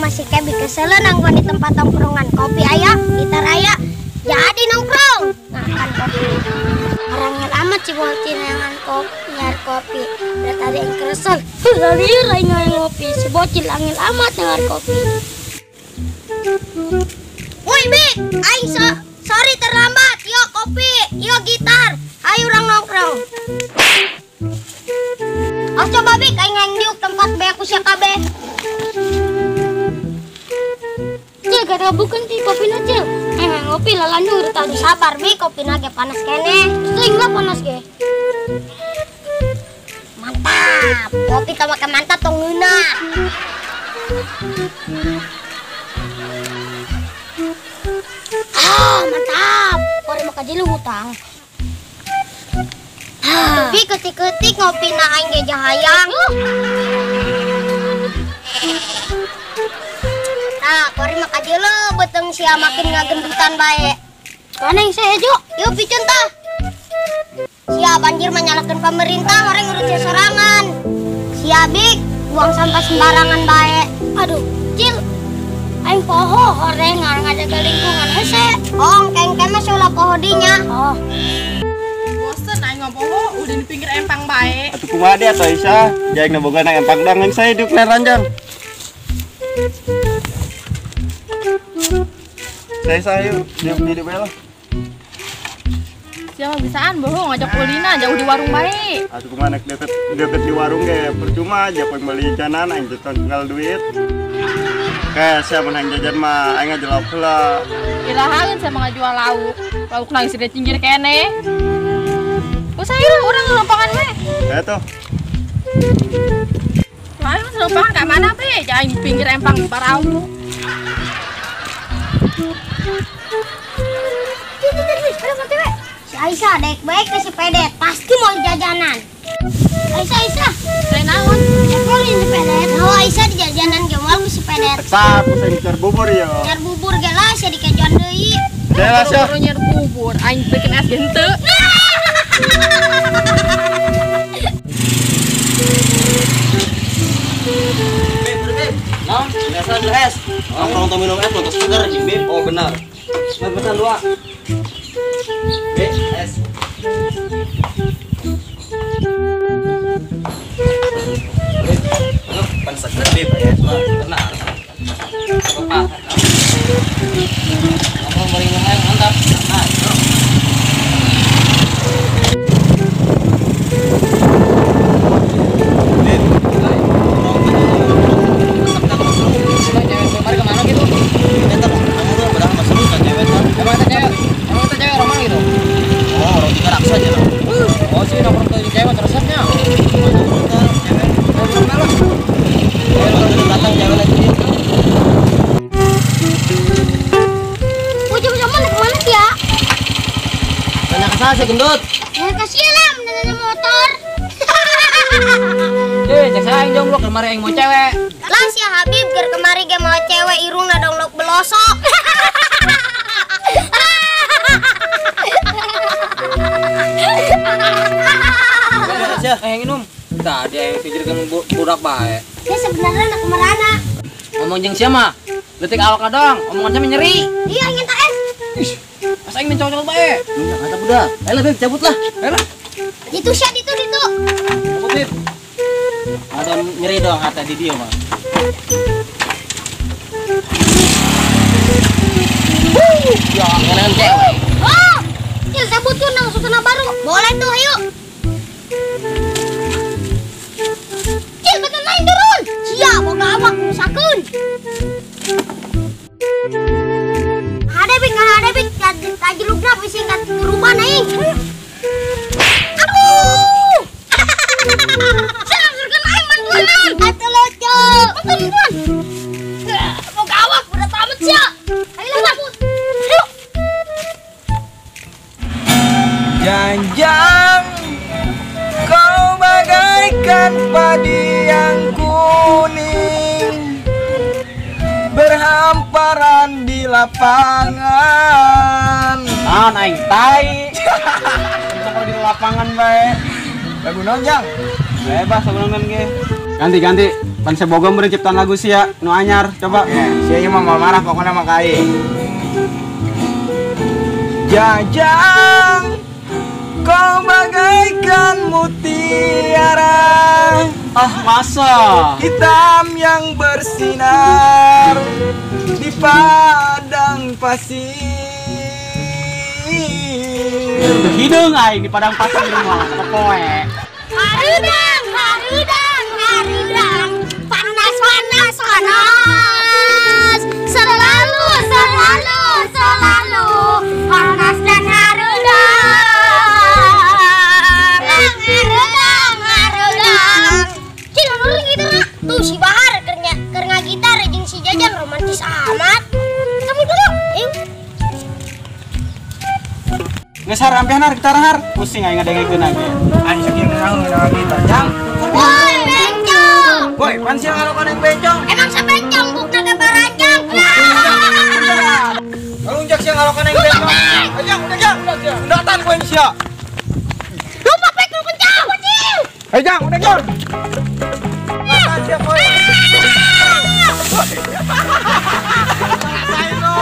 masih kebi keselen nanggon di tempat tongkrongan. Kopi aya, gitar aya, jadi nongkrong. Makan kopi. Orangnya amat si bocil neangan kopi, nyar kopi. Udah tadi yang kesel, liur aing ngopi. Si bocil angin amat nyar kopi. Woi Bik, aing sorry terlambat. Yo kopi, yo gitar. Ayo orang nongkrong. Awas coba Bik, aing hayang diuk tempat beak usia kabeh. Cil, gara bukan ti kopina Cil. Aing ngopi lalanjur tadi. Sabar Bik, kopina ge panas keneh. Sering lah panas ge. Mantap. Kopi tambah ke mantap tong ngeunah. Ah, mantap. Kore maka jilu hutang. Tapi ketik-ketik ngopi na aing ge jahayang. Nah, kore maka jilu beteng sia makin ngagendutan bae. Kaneng saya jo, yuk picun tah. Sia banjir menyalahkan pemerintah, orang ngurus sorangan. Sia Bik, buang sampah sembarangan bae. Aduh, Cil. Aing poho horeng ngajaga lingkungan hese. Oh, kengke mah ulah poho dinya. Oh. Bosen aing ngopoho udah di pinggir empang bae. Atuh kumaha dia atuh Aisyah? Jaing na boga nang empang dang saya diuk ranjang. Saya yuk, diuk di bae lah. Siapa bisaan bohong ngajak ulina jauh di warung bae. Atuh kumaha nek deket di warung ge percuma aja poe meuli janan aing tinggal duit. Kayak saya menang jajan mah, aing ngajual lauk heula. Irahaeun saya mah ngajual lauk. Lauk nang sida cinggir keneh. Usah ieu urang lompangan we. Ya tuh. Lah lompangan ka mana be? Aing pinggir empang parau. Si Aisyah dek baik ke si Pedet, pasti mau jajanan. Aisyah, Aisyah. Saya naon? Mau si Pedet. Oh, Aisyah di jajanan ge moal ku si Pedet. Teksa, aku saya nyecar bubur ya. Nyecar bubur ge lah, sia dikejuan deui. Lah sia. Nyecar bubur, aing bikin es henteu. Beb, beb. Naon? Biasa beli es. Nongkrong tong minum es motor seger jeung Beb. Oh, benar. Mau pesan dua. Beb, es. Aduh, pan seger Beb, es mah benar. Bapak. Nongkrong bari minum es mantap. Nah, bro. Saya gendut. Ya kasih lah menanya motor. Cek saya yang jomblo kemari yang mau cewek. Lah si Habib ger kemari ge mau cewek irungna donglok belosok. Bener yang minum. Tadi yang pikirkan budak bae. Ya sebenarnya anak merana. Ngomong jeung siapa? Letik awakna dong, omongan sama nyeri. Iya ingin tak es. Ih, pas aing main cowok-cowok bae. Lu kata budak. Ayo lah Beb, cabut lah. Ayo lah. Itu sia itu itu. Cabut Beb. Ada nyeri dong kata di dia mah. Ya, ngeunaan cewek. Oh, Cil cabut tuh nang suasana baru. Boleh tuh, ayo. Cil betul lain turun. Sia boga awak rusakeun. Ada Bik, ada Bik, tajlugna bisi katuruban aing. Aduh. Salam surga aing bantuan. Atuh lucu. Bantuan. Boga awak berat amat sia. Ayo lah cabut. Ayo. Janjang kau bagaikan padi yang kuning berhamparan di lapangan. Naon aing tai. Kalau di lapangan bae. Lagu naon, Jang? Bebas lagu naon ge. Ganti ganti. Pan seboga meureun ciptaan lagu sia nu anyar, coba. Ya, sia ieu mah moal marah pokona mah ka aing. Jajang, kau bagaikan mutiara. Ah, masa? Hitam yang bersinar di padang pasir. Hideung aing di padang pasir mah poe. Harudang, harudang, harudang. Panas, panas, panas. Selalu, selalu, selalu panas dan harudang. Harudang, harudang. Cil, nurun gitu nak. Tuh si Bahar kernya gitar jeung si Jajang romantis amat. Ketemu dulu. Yuk. Geus har ampihan har gitar har. Pusing aing ngadengekeun ge. Aing sakieu ngeunaheun ngeunaheun gitar, Jang. Woi, bencong. Woi, pan sia ngalokan yang bencong. Emang sabencong bukna ge baranjang. Kalunjak sia ngalokan yang bencong. Jang, udah Jang. Undatan ku aing sia. Lupa pek lu kencang, kucing. Hei Jang, udah Jang. Undatan sia kowe. Rasain lu.